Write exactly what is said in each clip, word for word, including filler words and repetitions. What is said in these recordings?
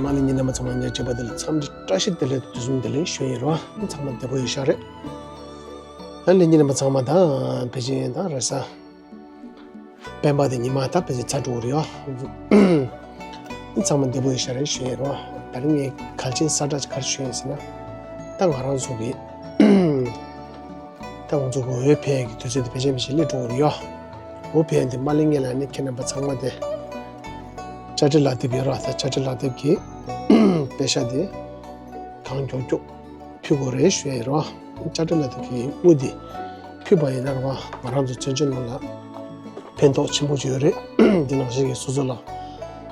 མ་ཎི་ཉན་མཁན་ཚང་མ་ཉེར་གཅིག་པ་དེ་ལ་འཚམས་འདྲི་བཀྲ་ཤིས་བདེ་ལེགས་དུས་གསུམ་བདེ་ལེགས་ཞུ་ཡི་རོ། ཚང་མ་བདེ་པོ་ཡོད་ཤག་རེད། ཨ་ནི་ཉན་མཁན་ཚང་མ་ད་ཕལ་ཆེར་ད་རེས་གཟའ་སྤེན་པ་དེ་ཉི་མ་ད་ཕལ་ཆེར་ཚར་འགྲོ་གི་རེད་ཡ། ཚང་མ་བདེ་པོ་ཡོད་ཤག་རེད་ཞུ་ཡི་རོ། ད་རིང་ངས་གལ་ཆེན་གསལ་བསྒྲགས་ག་རེ་ཞུ་ཡིན་ཟེར་ན། ད་ང་རང་ཚོ་གི་ད་ང་ཚོ་གི་འོས་འཕེན་ཡག་གི་དུས་ཚོད་དེ་ཕལ་ཆེར་མི་ཤེས་སླེབས་འགྲོ་གི་རེད་ཡ། འོས་འཕེན་ཡག་དེ་མ་སླེབས་སྔོན་ལ་ནི་ཁྱེད་རྣམ་པ་ཚང་མ་དེ་བཅའ་ཁྲིམས་ལག་དེབ་ཡོད་ར། ད་བཅའ་ཁྲིམས་ལག་དེབ་ཀྱི་པེ་ཤག་དེ་གང་མགྱོགས་མགྱོགས་ཕུལ་དགོས་རེད་ཞུ་ཡ་ཡིན་རོ། བཅའ་ཁྲིམས་ལག་དེབ་ཀྱི་དངུལ་དེ་ཕུལ་བ་ཡིན་ན་རོ། ང་རང་ཚོ་བཙན་བྱོལ་ནང་ལ་ཕན་ཐོགས་ཆེན་པོ་ཅིག་ཡོད་རེད། འདི་ནང་བཞིན་གྱི་སོ་སོ་ལ་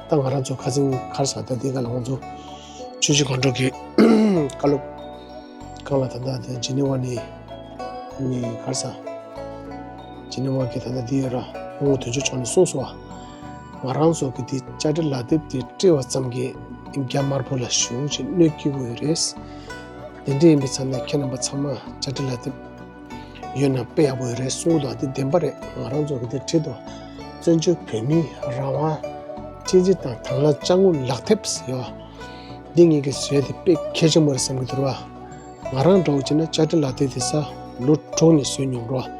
ད་ང་རང་ཚོ་ཁ་སང་ག་རེ་ཟེར། ད་འདི་ག་ལ་ང་ཚོ་ཆུ་བཞི་སྒང་དྲུག་གི་བཀའ་སློབ་ཁང་ལ་ད་ལྟ་དེ་ཇི་ནི་ཝ་ནས་ནི་ག་རེ་ཟེར། ཇི་ནི་ཝ་གི་ད་ལྟ་འདི་ཡོད་ར། སྐུ་ངོ་དོན་གཅོད་མཆོག་ནས་གསུངས་སོང་བ། ང་རང་ཚོ་གི་དེ་བཅའ་ཁྲིམས་ལག་དེབ་དེ་བྲིས་པ་ཙམ་གྱིས་རྒྱ་དམར་པོ་ལ་ཞེ་པོ་ཅིག་གནོད་སྐྱེལ་གྱི་ཡོད་རེད། དེ་འདྲ་ཡིན་པའི་ཆ་ནས་ཁྱེད་རྣམ་པ་ཚང་མ་བཅའ་ཁྲིམས་ལག་དེབ་ཡོད་ན་དཔེ་ཡག་པོ་ཡོད་རེད་གསུང་གི་འདུག་དེ་བདེན་པ་རེད། ང་རང་ཚོ་གི་དེ་བྲིས་འདུག་བཙན་བྱོལ་བོད་མིའི་རང་དབང་། གཅེས་འཛིན་དང་དང་བླངས་དཔྱ་དངུལ་ལག་དེབ་ཟེར་ཡོད། འདི་ངེད་ཀྱིས་བཟོས་ཏེ་དཔེ་གལ་ཆེན་པོ་རེད་བསམ་གྱི་འདུག་ར། ང་རང་འདྲ་བོ་བྱས་ན་བཅའ་ཁྲིམས་ལག་དེབ་དེ་ས་ལོ་དྲུག་ནས་བཟོས་མྱོང་ར།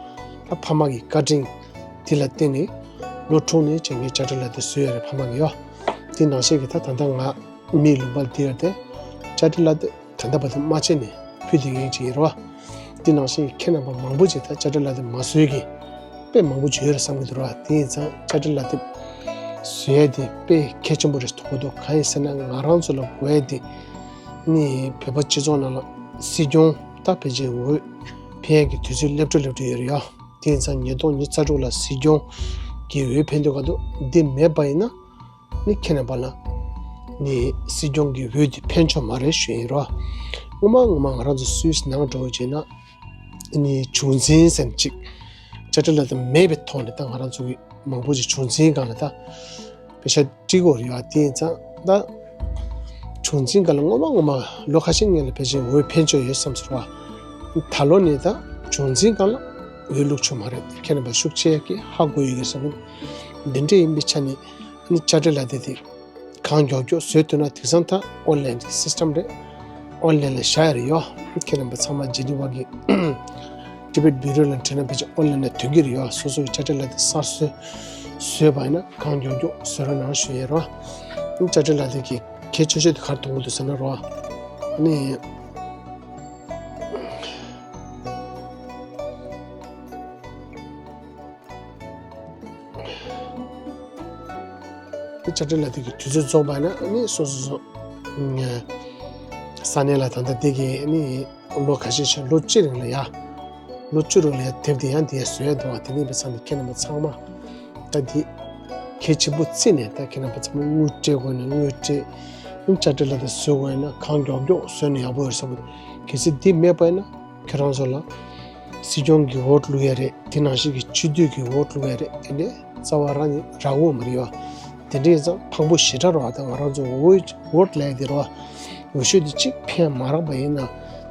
ད་ཕ་མ་གི་བཀའ་དྲིན་དེ་ལ་བརྟེན་ནས་ལོ་དྲུག་ནས་བྱས་ངས་བཅའ་ཁྲིམས་ལག་དེབ་བཟོས་ཡོད་རེད་ཕ་མ་གི་ཡོ། དེ་ནང་བཞིན་གྱི་ད་ད་ལྟ་ང་མིའི་ལུང་པར་བསྡད་ཡོད་དེ་བཅའ་ཁྲིམས་ལག་དེབ་ད་ལྟ་བར་དུ་མ་ཕྱིན་ནས་ཕུལ་བསྡད་མཁན་ཅིག་ཡིན་ར། དེ་ནང་བཞིན་ཁྱེད་རྣམ་པ་མང་པོ་ཅིག་ད་བཅའ་ཁྲིམས་ལག་དེབ་མ་བཟོས་མཁན་དཔེ་མང་པོ་ཅིག་ཡོད་རེད་བསམ་གྱི་འདུག་ར། དེ་ཡིན་ཙང་བཅའ་ཁྲིམས་ལག་དེབ་བཟོ་ཡ་དེ་དཔེ་གལ་ཆེན་པོ་རེད་མཐོང་གི་འདུག་གང་ཡིན་ཟེར་ན་ང་རང་ཚོ་ལ་དགོས་ཡ་དེ་ནི་བོད་པ་སྤྱི་ཚོགས་ནང་ལ་སྲིད་སྐྱོང་ད་ཕལ་ཆེར་འོས་འཕེན་ཡ་གི་དུས་ཚོད་སླེབས་འགྲོ་སླེབས་འགྲོ་ཡོད་རེད་ཡ། དེ་ཡིན་ཙང་ཉིས་སྟོང་ཉི་ཤུ་རྩ་དྲུག་ལ་སྲིད་སྐྱོང་གི་འོས་འཕེན་དུས་ག་དུས་འདི་མེད་པ་ཡིན་ན། ནི་ཁྱེད་རྣམ་པ་ལ་ནི་སྲིད་སྐྱོང་གི་འོས་དེ་འཕེན་ཆོག་མ་རེད་ཞུ་ཡིན་རོ། སྔོན་མ་སྔོན་མ་ང་རང་ཚོ་སུད་སི་ནང་འགྲོ་བྱས་ན་ནི་བྱུང་འཛིན་ཟེར་ཅིག་བཅའ་ཁྲིམས་ལག་དེབ་མེད་པའི་ཐོག་ནས་ད་ང་རང་ཚོ་གི་མང་པོ་ཅིག་བྱུང་འཛིན་སྒང་ལ་ད་པེ་ཤག་སྤྲད་དགོས་རེད་ཡ། དེ་ཡིན་ཙང་ད་བྱུང་འཛིན་སྒང་ལ་སྔོན་མ་སྔོན་མ་ལོ་ཁ་ཤས་སྔོན་ལ་ཕལ་ཆེར་འོས་འཕེན་ཆོག་ཡོད་བསམ་ཟེར་བ། ད་ལོ་ནས་ད་བྱུང་འཛིན་སྒང་ལ་འོས་བླུག་ཆོག་མ་རེད། ཁྱེད་རྣམ་པ་ཤུགས་ཆེ་གི་ཧ་གོ་ཡོད་ཀྱི་བསམ་གི་འདུག་འདི་འདྲ་ཡིན་པའི་ཆ་ནས་ནི་བཅའ་ཁྲིམས་ལག་དེབ་དེ་གང་མགྱོགས་མགྱོགས་བཟོས་ཐུབ་ན། དེང་སང་ད་ཨོན་ལན་གྱི་སིས་ཊམ་རེད། ཨོན་ལན་ལ་བཞག་ཡ་རེད་ཡོ། ཁྱེད་རྣམ་པ་ཚང་མ་ཇི་ནི་ཝ་གི་ཊི་བེཊ་བྷུ་རོ་ལ་དྲིས་ན་ཕལ་ཆེར་ཨོན་ལན་ལ་ཐོན་གྱི་རེད་ཡོ། སོ་སོ་གི་བཅའ་ཁྲིམས་ལག་དེབ་གསར་བཟོ་བཟོས་པ་ཡིན་ན་གང་མགྱོགས་མགྱོགས་བཟོ་རོགས་གནང་ཞུ་ཡ་རོ། བཅའ་ཁྲིམས་ལག་དེབ་ཀྱི་གལ་ཆེ་ཤོས་དེ་ག་རེ་མཐོང་གི་འདུག་ཟེར་ན་རོ། ཨ་ནི། དེ་བཅའ་ཁྲིམས་ལག་དེབ་ཀྱི་དུས་ཚོད་རྫོགས་པ་ན་ནི་སོ་སོ་སོ་ས་གནས་ལ་ད་ལྟ་དེ་གི་ནི་ལོ་ཁ་ཤས་ཤིག་ལོ་གཅིག་རིང་ལ་ཡ། ལོ་བཅུ་རིང་ལ་ཡ་དེབ་དེ་ཡང་དེ་ཡ་བཟོ་ཡ་འདུག་བ། དེ་ནི་བས་ཚང་ནི་ཁྱེད་རྣམ་པ་ཚང་མ་ད་དེ་གལ་ཆེན་པོ་བརྩིས་ནས་ད་ཁྱེད་རྣམ་པ་ཚང་མ་དངུལ་སྤྲད་དགོས་ན་དངུལ་སྤྲད། བཅའ་ཁྲིམས་ལག་དེབ་བཟོ་དགོས་ན་གང་མགྱོགས་མགྱོགས་བཟོས་ན་ཡག་པོ་ཡོད་བསམ་གི་འདུག་གལ་སྲིད་དེ་མེད་པ་ཡིན་ན། ཁྱེད་རང་ཚོ་ལ་སྲིད་སྐྱོང་གི་འོས་བླུག་ཡ་རེད། དེ་ནང་བཞིན་གྱི་སྤྱི་འཐུས་ཀྱི་འོས་བླུག་ཡ་རེད། དེ་འདྲའི་རྩ་བ་རང་ནས་རག་གི་མ་རེད་བ། དེ་འདྲའི་ཙང་ཕངས་པོ་ཞེ་དྲག་རེད་བ། ད་ང་རང་ཚོ་འོས་འོས་ལས་དེ་རེད་བ། འོས་ཤོག་དེ་གཅིག་འཕེན་མ་རག་པ་ཡིན་ན།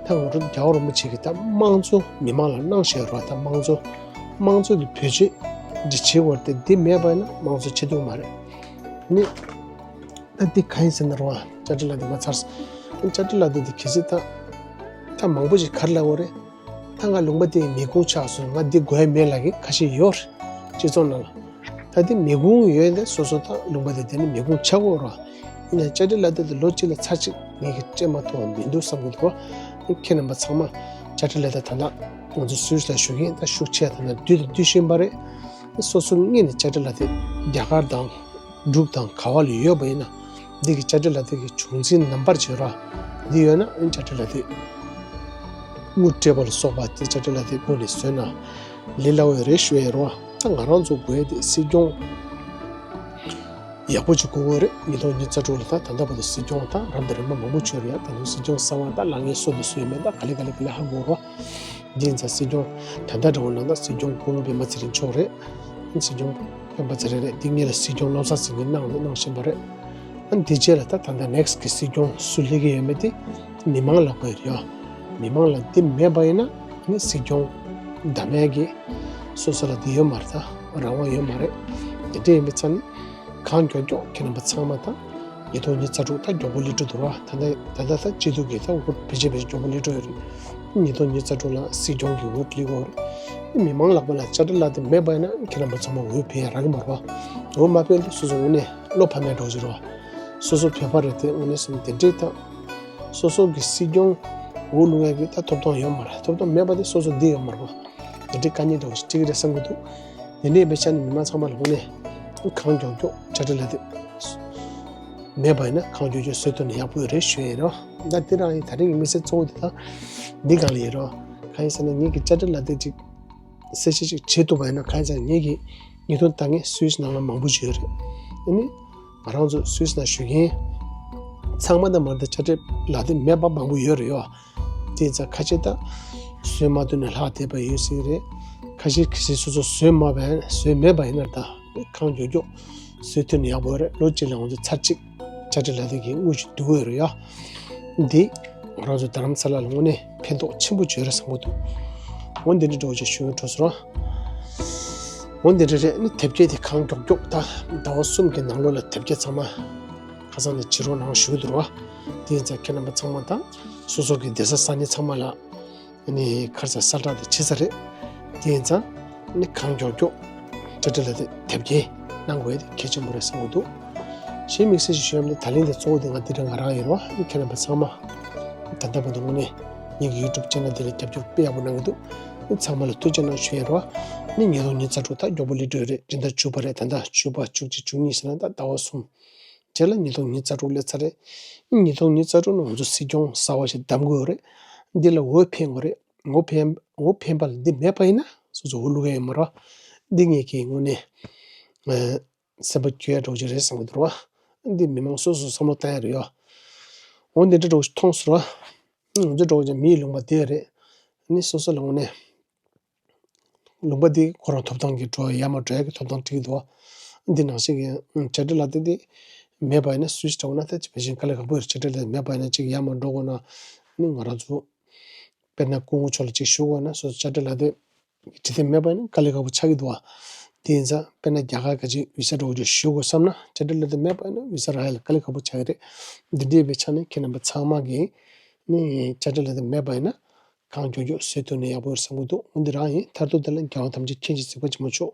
ད་ང་རང་རྒྱལ་བ་རིན་པོ་ཆེ་གི་ད་དམངས་གཙོ་མི་མང་ལ་གནང་བཞག་རེད་བ། ད་དམངས་གཙོ་དམངས་གཙོ་དེ་བེད་སྤྱོད་འདི་བྱེད་དགོས་རེད་དེ། འདི་མེད་པ་ཡིན་ན་དམངས་གཙོ་བྱེད་ཐུབ་མ་རེད། ནི། ད་འདི་ག་ཡིན་ཟེར་ན་རོ། བཅའ་ཁྲིམས་ལག་དེབ་མ་ཚར་སོང་། བཅའ་ཁྲིམས་ལག་དེབ་འདི་གལ་སྲིད་ད། ད་མང་པོ་ཞིག་ག་རེ་ལབ་ཡོད་རེད། ད་ང་ལུང་པ་དེ་མི་ཁུངས་ཆགས་སོང་། ང་འདི་དགོས་མེད་ལབ་མཁན་ཁ་ཤས་ཡོད་རེད། སྤྱི་ཚོགས་ནང་ལ། ད་འདི་མི་ཁུངས་ཡོད་དེ་སོ་སོ་ད་ལུང་པ་དེ་དེ་ནི་མི་ཁུངས་ཆགས་ཡོད་རེད། ཡིན་ནའི་བཅའ་ཁྲིམས་ལག་དེབ་དེ་ལོ་གཅིག་ལ་ཚར་གཅིག་ངས་ཀྱི་སྤྲད་མ་ཐུབ་པ་མི་འདུག་བསམ་གྱི་འདུག་ཁྱེད་རྣམ་པ་ཚང་མ་བཅའ་ཁྲིམས་ལག་དེབ་ད་ལྟ་ང་ཚོ་སུད་སི་ལ་བཞུགས་མཁན་ད་ཤུགས་ཆེ་ད་ལྟ་དུས་དང་དུས་ཤིག་ཡིན་པ་རེད། སོ་སོ་དངོས་ནས་བཅའ་ཁྲིམས་ལག་དེབ་རྒྱ་གར་དང་། འབྲུག་དང་ག་བ་ལ་ཡོད་པ་ཡིན་ན། འདི་གི་བཅའ་ཁྲིམས་ལག་དེབ་ཀྱི་བྱུང་འཛིན་ནམ་བར་བྱེད་རོགས། འདི་ཡོད་ན་ཨེ་བཅའ་ཁྲིམས་ལག་དེབ། དངུལ་སྤྲད་པ་ལ་སོགས་པ་དེ་བཅའ་ཁྲིམས་ལག་དེབ་ངོས་ནས་བཟོས་ན་ལས་སླ་བོ་རེད་ཞུ་ཡ་རོགས། ད་ང་རང་ཚོ་དགོས་དེ་སྲིད་སྐྱོང་ཡག་པོ་ཅིག་དགོས་ཀྱི་རེད། ཉིས་སྟོང་ཉི་ཤུ་རྩ་དྲུག་ལ་ད་ད་ལྟ་བར་དུ་སྲིད་སྐྱོང་ད་རབ་དང་རིམ་པ་མང་པོ་བྱུང་རེད་ཡ། ད་དུང་སྲིད་སྐྱོང་གསར་པ་ད་ལངས་མཁན་སུ་དང་སུ་ཡོད་མེད་ད་ག་ལེ་ག་ལེ་ག་ལེ་ཧ་གོ་རོགས། འདི་ཡིན་ཙང་སྲིད་སྐྱོང་ད་ལྟ་འདྲ་བོ་ན་ད་སྲིད་སྐྱོང་སྐུ་ངོ་སྤེན་པ་ཚེ་རིང་མཆོག་རེད། སྲིད་སྐྱོང་སྤེན་པ་ཚེ་རིང་རེད། འདི་སྔོན་ལ་སྲིད་སྐྱོང་བློ་བཟང་སེང་གེ་གནང་ནས་གནང་བཞིན་པ་རེད། ཨ་འདི་རྗེས་ལ་ད་ད་ལྟ་ནེག་སི་གི་སྲིད་སྐྱོང་སུ་སླེབས་ཀྱི་ཡོད་མེད་དེ་མི་མང་ལ་དགོས་རེད་ཡ། མི་མང་ལ་འདི་མེད་པ་ཡིན་ན་ནི་སྲིད་སྐྱོང་བདམས་ཡས་ཀྱི་སོ་སོ་ལ་འདི་ཡོད་མ་རེད། ད་རང་དབང་ཡོད་མ་རེད། དེ་འདྲ་ཡིན་པའི་ཆ་ནས་གང་མགྱོགས་མགྱོགས་ཁྱེད་རྣམ་པ་ཚང་མ་དང་། ཉིས་སྟོང་ཉི་ཤུ་རྩ་དྲུག་ད་མགྱོགས་པོ་སླེབས་འགྲོ་འདུག་ར། ད་ལྟ་ད་ལྟ་ད་སྤྱི་འཐུས་ཀྱི་ད་འོ་ཕལ་ཆེར་ཕལ་ཆེར་མགྱོགས་པོ་སླེབས་འགྲོ་ཡོད་རེད། ཉིས་སྟོང་ཉི་ཤུ་རྩ་དྲུག་ལ་སྲིད་སྐྱོང་གི་འོས་སླེབས་ཀྱི་ཡོད་རེད། མི་མང་ལག་པ་ལ་དཔྱ་ཁྲལ་ལག་དེབ་མེད་པ་ཡིན་ན་ཁྱེད་རྣམ་པ་ཚང་མ་འོས་འཕེན་ཡ་རག་གི་མ་རེད་པ། འོས་མ་འཕེན་དུས་སོ་སོ་དངོས་གནས་བློ་ཕམ་ཡ་འདྲ་བོ་ཞིག་རེད་པ། སོ་སོ་བོད་པ་རེད་དེ་དངོས་གནས་སོང་དེ་འདྲའི་ད། སོ་སོ་གི་སྲིད་སྐྱོང་འོས་བླུག་ཡ་གི་ད་ཐོབ་ཐང་ཡོད་མ་རེད། ཐོབ་ཐང་མེད་པ་དེ་སོ་སོ་བསྡད་ཡོད་མ་རེད་པ། དེ་འདྲའི་དཀའ་ངལ་འདྲ་བོ་ཞིག་འཕྲད་ཀྱི་རེད་བསམ་གྱི་འདུག་དེ་འདྲའི་ཡིན་པའི་ཆ་ནས་མི་མང་ཚང་མ་ལ་དངོས་གནས་གང་མགྱོགས་མགྱོགས་དཔྱ་ཁྲལ་ལག་དེབ་མེད་པ་ཡིན་ན་གང་མགྱོགས་མགྱོགས་བཟོས་ཐུབ་ན་ཡག་པོ་རེད་ཞུ་ཡ་ཡིན་རོ། ད་དེ་རང་ཡིན། ད་རིང་གི་དམིགས་བསལ་གཙོ་བོ་དེ་ད་འདི་སྒང་ལ་ཡིན་རོ། གང་ཡིན་ཟེར་ན་ངེད་ཀྱིས་དཔྱ་ཁྲལ་ལག་དེབ་ཅིག་གསལ་བཤད་ཅིག་བྱེད་ཐུབ་པ་ཡིན་ན། གང་ཡིན་ཟེར་ན་ངེད་ཀྱི་ཉིས་སྟོང་ད་ངས་སུད་སི་ནང་ལ་མང་པོ་ཞིག་ཡོད་རེད། ཨ་ནི་ང་རང་ཚོ་སུད་སི་ནང་བཞུགས་མཁན་ཚང་མ་དང་མ་ད་དཔྱ་ཁྲལ་ལག་དེབ་མེད་པ་མང་པོ་ཡོད་རེད་ཡོ། དེ་ཡིན་ཙང་ཁ་ཤས་ད་བཟོས་མ་ཐུབ་ནས་ལྷག་བསྡད་པ་ཡོད་སྲིད་རེད། ཁ་ཤས་གལ་སྲིད་སོ་སོ་བཟོས་མ་བས་བཟོས་མེད་པ་ཡིན་ན་ད་གང་མགྱོགས་མགྱོགས་བཟོས་ཐུབ་ན་ཡག་པོ་རེད། ལོ་གཅིག་ལ་ང་ཚོ་ཚར་གཅིག་དཔྱ་ཁྲལ་ལག་དེབ་ཀྱི་དངུལ་ཞིག་བསྡུ་དགོས་རེད་ཡ། འདི་ང་རང་ཚོ་རྡ་རམ་ས་ལ་ལ་དངོས་གནས་ཕན་ཐོགས་ཆེན་པོ་བྱོས་རེད་བསམ་གྱི་འདུག་འོ་འདི་འདྲ་འདྲ་བོ་ཅིག་ཞུ་འགྲོ་ཟེར་རོ། འོ་འདི་འདྲ་རེད། ནི་དེབ་སྐྱེལ་དེ་གང་མགྱོགས་མགྱོགས་ད་ཟླ་བ་གསུམ་གྱི་ནང་ལོགས་ལ་དེབ་སྐྱེལ་ཚང་མ་ཁ་སང་ནས་བྱེད་རོགས་གནང་ཞུ་གི་འདུག་རོ། དེ་ཡིན་ཙང་ཁྱེད་རྣམ་པ་ཚང་མ་དང་སོ་སོ་གི་བསྡད་ས་ས་གནས་ཚང་མ་ལ་ནི་ཁར་ས་གསལ་བསྒྲགས་དེ་བྱེད་ས་རེད། དེ་ཡིན་ཙང་ནི་གང་མགྱོགས་མགྱོགས་དཔྱ་ཁྲལ་ལག་དེབ་དེབ་སྐྱེལ་གནང་དགོས་ཡ་དེ་གལ་ཆེན་པོ་རེད་བསམ་གྱི་འདུག་གཞན་དམིགས་བསལ་ཞིག་ཞུ་ཡ་མེད། ད་ལན་དེ་གཙོ་བོ་དེ་ང་འདི་རང་ང་རང་ཡིན་རོ། ཨ་ནི་ཁྱེད་རྣམ་པ་ཚང་མ་ད་ལྟ་བར་དུ་དངོས་གནས་ངེད་ཀྱི་ཡུ་ཊུབ་ཆེ་ནལ་འདི་ལ་རྒྱབ་སྐྱོར་དཔེ་ཡག་པོ་གནང་གི་འདུག་ཨ་ནི་ཚང་མ་ལ་ཐུགས་རྗེ་གནང་ཞུ་ཡ་རོ། ཨ་ནི་ཉིས་སྟོང་ཉི་ཤུ་རྩ་དྲུག་ད་མགྱོགས་པོ་སླེབས་འགྲོ་ཡ་རེད། སྤྱི་ཟླ་བཅུ་པ་རེད། ད་ལྟ་བཅུ་པ་བཅུ་གཅིག་བཅུ་གཉིས་ཟེར་ན་ད་ཟླ་བ་གསུམ་རྗེས་ལ་ཉིས་སྟོང་ཉི་ཤུ་རྩ་དྲུག་སླེབས་ཚར་རེད། ཨ་ནི་ཉིས་སྟོང་ཉི་ཤུ་རྩ་དྲུག་ནང་ང་ཚོ་སྲིད་སྐྱོང་གསར་པ་ཞིག་བདམས་དགོས་ཡོད་རེད། འདི་ལ་འོས་འཕེན་དགོས་རེད། འོས་འཕེན་འོས་འཕེན་པ་ལ་འདི་མེད་པ་ཡིན་ན་སོ་སོ་འོས་བླུག་ཡ་ཡོད་མ་རེད། འདི་ངེད་ཀྱི་དངོས་གནས་ཨ་སེམས་པ་སྐྱོ་ཡ་འདྲ་བོ་ཅིག་རེད་བསམ་གྱི་འདུག་ར། འདི་མི་མང་སོ་སོ་བསམ་བློ་བཏང་ཡ་རེད་ཡ། འོ་འདི་འདྲ་འདྲ་བོ་ཞིག་མཐོང་སོང་ར། ང་ཚོ་འདྲ་བོ་ཅིག་མིའི་ལུང་པ་དེ་རེད། ཨ་ནི་སོ་སོ་ལ་དངོས་གནས་ལུང་པ་དེ་ཁོ་རང་ཐོབ་ཐང་གི་འགྲོ་ཡ་མ་འགྲོ་ཡ་གི་ཐོབ་ཐང་སྤྲད་ཀྱི་འདུག་འདི་ནང་བཞིན་གྱི་དཔྱ་ཁྲལ་ལག་དེབ་དེ་མེད་པ་ཡིན་ན་སུད་སི་འདྲ་བོ་ན་ད་ཅི་བེད་སྤྱོད་དཀའ་ལས་ཁག་པོ་རེད། དཔྱ་ཁྲལ་ལག་དེབ་མེད་པ་ཡིན་ན་ཅིག་ཡར་མར་འགྲོ་དགོས་ན། ཨ་ནི་ང་རང་ཚོ་དཔེར་ན་སྐུ་ངོ་མཆོག་ལ་ཅིག་ཞུ་དགོས་ན་སོ་སོ་དཔྱ་ཁྲལ་ལག་དེབ་ཀྱི་འབྲི་དེབ་མེད་པ་ཡིན་ན་དཀའ་ལས་ཁག་པོ་ཆགས་ཀྱི་འདུག་བ། དེ་ཡིན་ཙང་དཔེར་ན་རྒྱ་གར་ག་ཅིག་བི་ས་འདྲ་བོ་ཅིག་ཞུ་དགོས་བསམ་ན་དཔྱ་ཁྲལ་ལག་དེབ་མེད་པ་ཡིན་ན་བི་ས་རག་ཡ་ལ་དཀའ་ལས་ཁག་པོ་ཆགས་ཀྱི་རེད། འདི་འདྲའི་བའི་ཆ་ནས་ཁྱེད་རྣམ་པ་ཚང་མ་གིས་ནི་དཔྱ་ཁྲལ་ལག་དེབ་མེད་པ་ཡིན་ན་གང་མགྱོགས་མགྱོགས་བཟོས་ཐུབ་ན་ཡག་པོ་ཡོད་བསམ་གྱི་འདུག་འོ་འདི་རང་ཡིན། མཐར་ཐུག་དེ་ལ་རྒྱལ་བ་ཐམས་ཅད་མཁྱེན་ཅིང་གཟིགས་པ་ཆེན་པོ་མཆོག་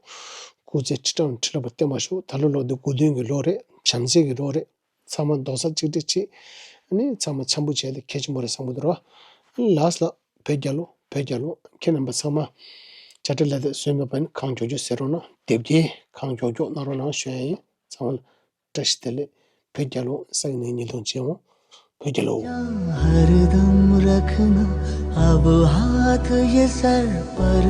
སྐུ་ཚེ་ཁྲི་ཕྲག་ཁྲི་ལོ་བརྟན་པར་ཤོག་ད་ལོ་ལོ་འདི་དགུ་སྟོན་གྱི་ལོ་རེད། བྱམས་བརྩེ་གི་ལོ་རེད། ཚང་མ་རྡོག་རྩ་གཅིག་སྒྲིལ་བྱེད། ཨ་ནི་ཚང་མ་འཆམ་པོ་བྱས་ཏེ་གལ་ཆེན་པོ་རེད་བསམ་གྱི་འདུག་ར། ལགས་ལ་བོད་རྒྱལ་ལོ། བོད་རྒྱལ་ལོ། ཁྱེད་རྣམ་པ་ཚང་མ་དཔྱ་ཁྲལ་ལག་དེབ་བཟོས་མེད་པ་ཡིན་ན་གང་མགྱོགས་མགྱོགས་བཟོ་རོགས་གནང་། དེབ་སྐྱེལ་གང་མགྱོགས་མགྱོགས་གནང་རོགས་གནང་ཞུ་ཡ་ཡིན། ཚང་མ་ལ་བཀྲ་ཤིས་བདེ་ལེགས། བོད་རྒྱལ་ལོ། སང་ཉིན་ཉིན་ཐོང་མཇལ་འོང་། བོད་རྒྱལ་ལོ། हरदम रखना अब हाथ ये सर पर